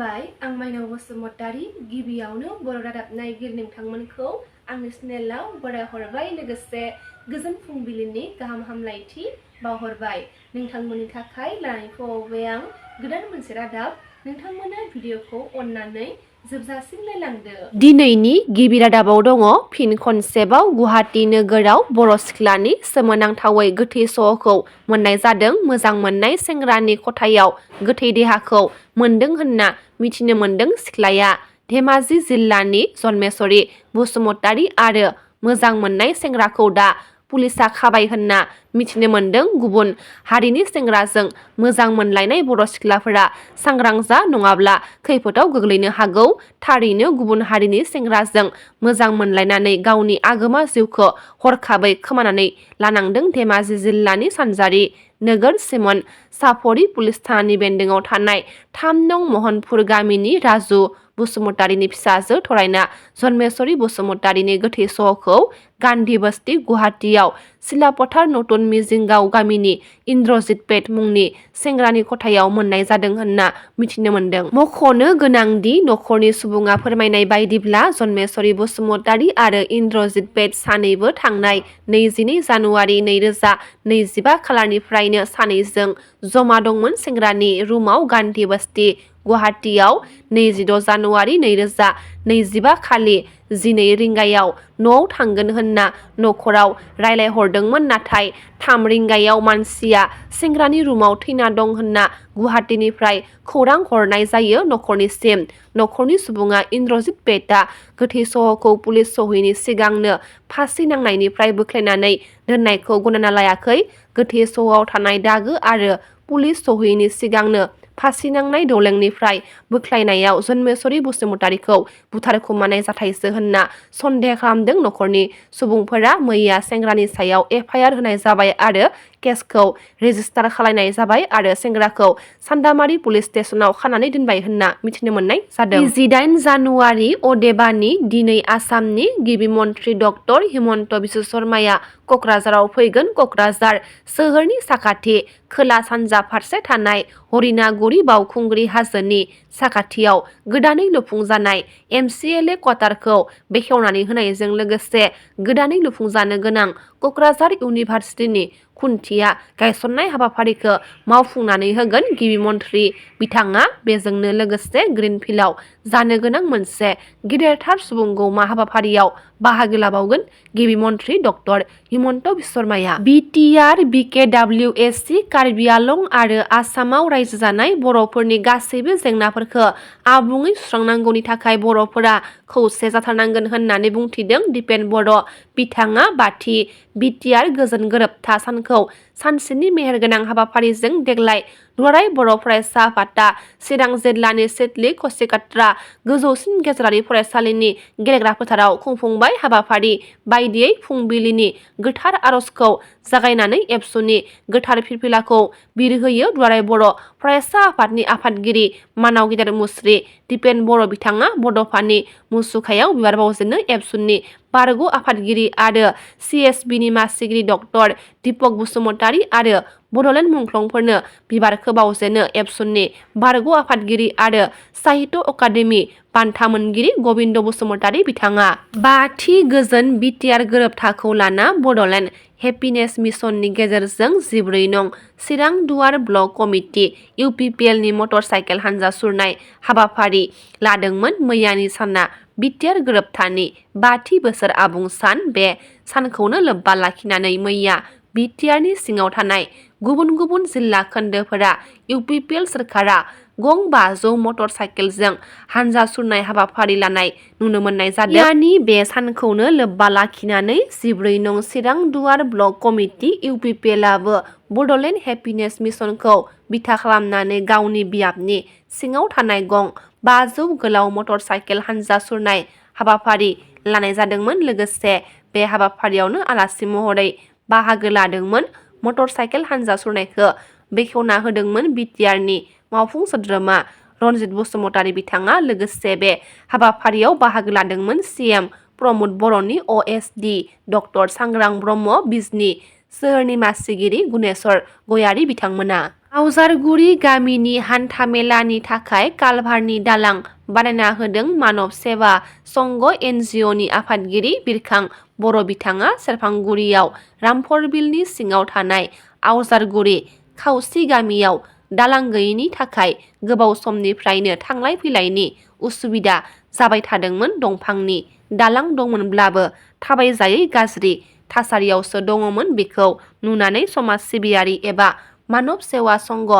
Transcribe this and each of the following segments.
खुलुमबाय आं माइनाव बसुमतारी गिबियावनो बर' रादाब नायगिरि नोंथांमोनखौ आंनि चेनेलाव बरायहरबाय लोगोसे गोजोन फुंबिलिनि गाहाम हामलायथि बावहरबाय नोंथांमोननि थाखाय लानानै फैबाय आं गोदान मोनसे रादाब नोंथांमोना भिडिअखौ अननानै जोबजासिम नायलांदो। दिनैनि गिबि रादाबाव दङ फिन खनसेबाव गुवाहाटी नोगोराव बर' सिख्लानि सोमोनांथावै गोथै सह'खौ मोननाय जादों। मोजां मोननाय सेंग्रानि खथायाव गोथै देहाखौ मोनदों होनना मिथिनो मोनदों सिख्लाया। धेमाजि जिल्लानि जन्मेश्वरी बसुमतारी आरो मोजां मोननाय सेंग्राखौ दा पुलिसा खाबाय होनना मिथिनो मोनदों। गुबुन हारिनि सेंग्राजों मोजां मोनलायनाय बर' सिख्लाफोरा सांग्रां जा नङाब्ला खैफोदाव गोग्लैनो हागौ। थारैनो गुबुन हारिनि सेंग्राजों मोजां मोनलायनानै गावनि आगोमा जिउखौ हरखाबै खोमानानै लानांदों। धेमाजि जिल्लानि सानजारि नोगोर सिमन साफरि पुलिस थानानि बेन्दोङाव थानाय 3 नं महनपुर गामिनि राजु बसुमतारीनि फिसाजो थरायना जन्मेश्वरी बसुमतारीनि गोथै सह'खौ गान्धी बस्ति गुवाहाटीयाव सिलापथार नतुन मिजिंगाव गामिनि इन्द्रजित पेट मुंनि सेंग्रानि खथायाव मोननाय जादों होनना मिथिनो मोनदों। मख'नो गोनांदि नखरनि सुबुङा फोरमायनाय बायदिब्ला जन्मेश्वरी बसुमतारी आरो इन्द्रजित पेट सानैबो थांनाय 22 जानुवारि 2025 खालारनिफ्रायनो सानैजों जमा दंमोन सेंग्रानि रुमाव। गान्धी बस्ति गुवाहाटीयाव 26 जानुवारि 2025 खालि 12 रिंगायाव न'आव थांगोन होनना नखराव रायलायहरदोंमोन। नाथाय 3 रिंगायाव मानसिया सेंग्रानि रुमाव थैना दं होनना गुवाहाटीनिफ्राय खौरां हरनाय जायो नखरनिसिम। नखरनि सुबुङा इन्द्रजित पेटआ गोथै सह'खौ पुलिस सहैनि सिगांनो फासि नांनायनिफ्राय बोख्लायनानै दोननायखौ गनायना लायाखै। गोथै सह'आव थानाय दागो आरो पुलिस सहैनि सिगांनो फासि नांनाय दलेंनिफ्राय बोख्लायनायाव जन्मेश्वरी बसुमतारीखौ बुथारखुमानाय जाथायसो होनना सन्देह खालामदों नखरनि सुबुंफोरा। मैया सेंग्रानि सायाव एफआइआर होनाय जाबाय आरो केसखौ रेजिस्टार खालामनाय जाबाय आरो सेंग्राखौ सान्दामारि पुलिस स्टेसनाव खानानै दोनबाय होनना मिथिनो मोननाय जादों। 28 जानुवारि अदेबानि दिनै आसामनि गिबि मन्त्रि डक्टर हिमन्त बिश्व शर्माया क'क्राझाराव फैगोन। क'क्राझार सोहोरनि साखाथि खोला सानजा फारसे थानाय हरिनागुरि बावखुंग्रि हाजोनि साखाथियाव गोदानै लुफुंजानाय MCLA क्वार्टारखौ बेखेवनानै होनायजों लोगोसे गोदानै लुफुंजानो गोनां क'क्राझार इउनिभार्सिटिनि खुन्थिया गायसननाय हाबाफारिखौ मावफुंनानै होगोन गिबि मन्त्रि बिथाङा। बेजोंनो लोगोसे ग्रिनफिल्डआव जानो गोनां मोनसे गिदिरथार सुबुंगौमा हाबाफारियाव बाहागो लाबावगोन गिबि मन्त्रि डक्टर हिमन्त बिश्व शर्माया। BTR BKWSC कार्बि आलं आरो आसामाव रायजो जानाय बर'फोरनि गासैबो जेंनाफोरखौ आबुङै सुस्रांनांगौनि थाखाय बर'फोरा खौसे जाथारनांगोन होननानै बुंथिदों दिपेन बर' बिथाङा। बाथि BTR गोजोन गोरोबथा सानखौ सानसेनि मेहेरगोनां हाबाफारिजों देग्लाय दुलाराय बर' फरायसा आफादआ चिरां जिल्लानि सिडली कचिकात्रा गोजौसिन गेजेरारि फरायसालिनि गेलेग्रा फोथाराव खुंफुंबाय। हाबाफारि बायदियै फुंबिलिनि गोथार आरजखौ जागायनानै एबसुनि गोथार फिरफिलाखौ बिरहोयो दुलाराय बर' फरायसा आफादनि आफादगिरि मानाव गेदेर मुस्रि दिपेन बर' बिथाङा। बड'फानि मुसुखायाव बिबार बावजेनो एबसुनि बारग' आफादगिरि आरो CSBनि मासिगिरि डक्टर दीपक बसुमतारी आरो बड'लेण्ड मुंख्लंफोरनो बिबारखौ बावजेनो एबसुनि बारग' आफादगिरि आरो साहित्य अकादेमि बान्था मोनगिरि गबिन्द बसुमतारी बिथाङा। बाथि गोजोन BTR गोरोबथाखौ लाना बड'लेण्ड हेपिनेस मिशननि गेजेरजों 14 नं चिरां दुवार ब्लक कमिटि UPPLनि मटर साइकेल हानजा सुरनाय हाबाफारि लादोंमोन। मैयानि साना BTR गोरोबथानि 5थि बोसोर आबुं सान। बे सानखौनो लोब्बा लाखिनानै मैया BTRनि सिङाव थानाय गुबुन गुबुन जिल्ला खोन्दोफोरा UPPL सोरखारा गं 500 मटर साइकेलजों हानजा सुरनाय हाबाफारि लानाय नुनो मोननाय जादों। मैयानि बे सानखौनो लोब्बा लाखिनानै 14 नं चिरां दुवार ब्लक कमिटि UPPLआबो बड'लेण्ड हेपिनेस मिशनखौ बिथा खालामनानै गावनि बियाबनि सिङाव थानाय गं 500 गोलाव मटर साइकेल हानजा सुरनाय हाबाफारि लानाय जादोंमोन। लोगोसे बे हाबाफारियावनो आलासि महरै बाहागो लादोंमोन। मटर साइकेल हानजा सुरनायखौ बेखेवना होदोंमोन BTRनि मावफुं सोद्रोमा रनजित बसुमतारी बिथाङा। लोगोसे बे हाबाफारियाव बाहागो लादोंमोन CM प्रमद बर'नि OSD डक्टर सांग्रां ब्रह्म बिजनी सोहोरनि मासिगिरि गुनेश्वर गयारी बिथांमोना। आवजारगुरि गामिनि हान्थामेलानि थाखाय कालभारनि दालां बानायना होदों मानब सेवा संघ NGOनि आफादगिरि बिरखां बर' बिथाङा सेरफांगुरियाव रामफरबिलनि सिङाव थानाय आवजारगुरि खावसि गामियाव दालां गैयैनि थाखाय गोबाव समनिफ्रायनो थांलाय फैलायनि उसुबिदा जाबाय थादोंमोन। दंफांनि दालां दंमोनब्लाबो थाबायजायै गाज्रि थासारियावसो दङमोन। बेखौ नुनानै समाज सिबियारि एबा मानब सेवा संघ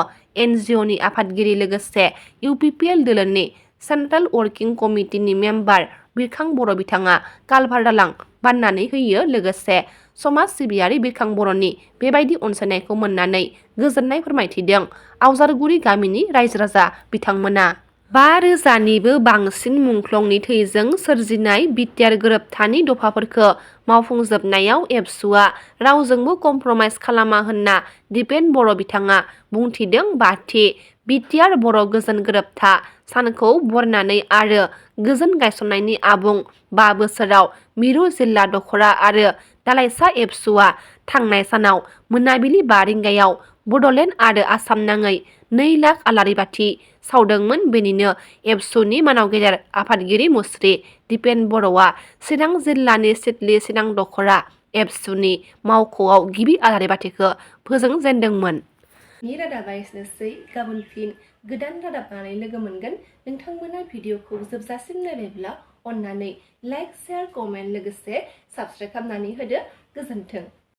NGOनि आफादगिरि लोगोसे UPPL दोलोननि सेन्ट्रेल वर्किं कमिटिनि मेम्बार बिरखां बर' बिथाङा कालभार दालां बाननानै होयो। लोगोसे समाज सिबियारि बिरखां बर'नि बेबायदि अनसायनायखौ मोननानै गोजोननाय फोरमायथिदों आवजारगुरि गामिनि रायजो राजा बिथांमोना। 5,000निबो बांसिन मुंख्लंनि थैजों सोरजिनाय बिटिआर गोरोबथानि दफाफोरखौ मावफुंजोबनायाव एबसुआ रावजोंबो कमप्रमाइज खालामा होनना दिपेन बर' बिथाङा बुंथिदों। 5थि बिटिआर बर' गोजोन गोरोबथा सानखौ बरनायनानै आरो गोजोन गायसननायनि आबुं 5 बोसोराव मिरु जिल्ला दख'रा आरो दालाइसा एबसुआ थांनाय सानाव मोनाबिलि 5 रिंगायाव बड'लेण्ड आरो आसाम नाङै 2 लाख आलारि बाथि सावदोंमोन। बेनिनो एबसुनि मानाव गेदेर आफादगिरि मुस्रि दिपेन बर'आ चिरां जिल्लानि सिडली चिरां दख'रा एबसुनि मावख'आव गिबि आलारि बाथिखौ फोजोंजेनदोंमोन। रादाबा एसेनोसै। गाबोन फिन गोदान रादाब लानानै लोगो मोनगोन। नोंथांमोना भिडिअखौ जोबजासिम नायबायब्ला अन्नानै लाइक, शेयार, कमेन्ट लोगोसे साबस्क्राइब खालामनानै होदो। गोजोन्थों।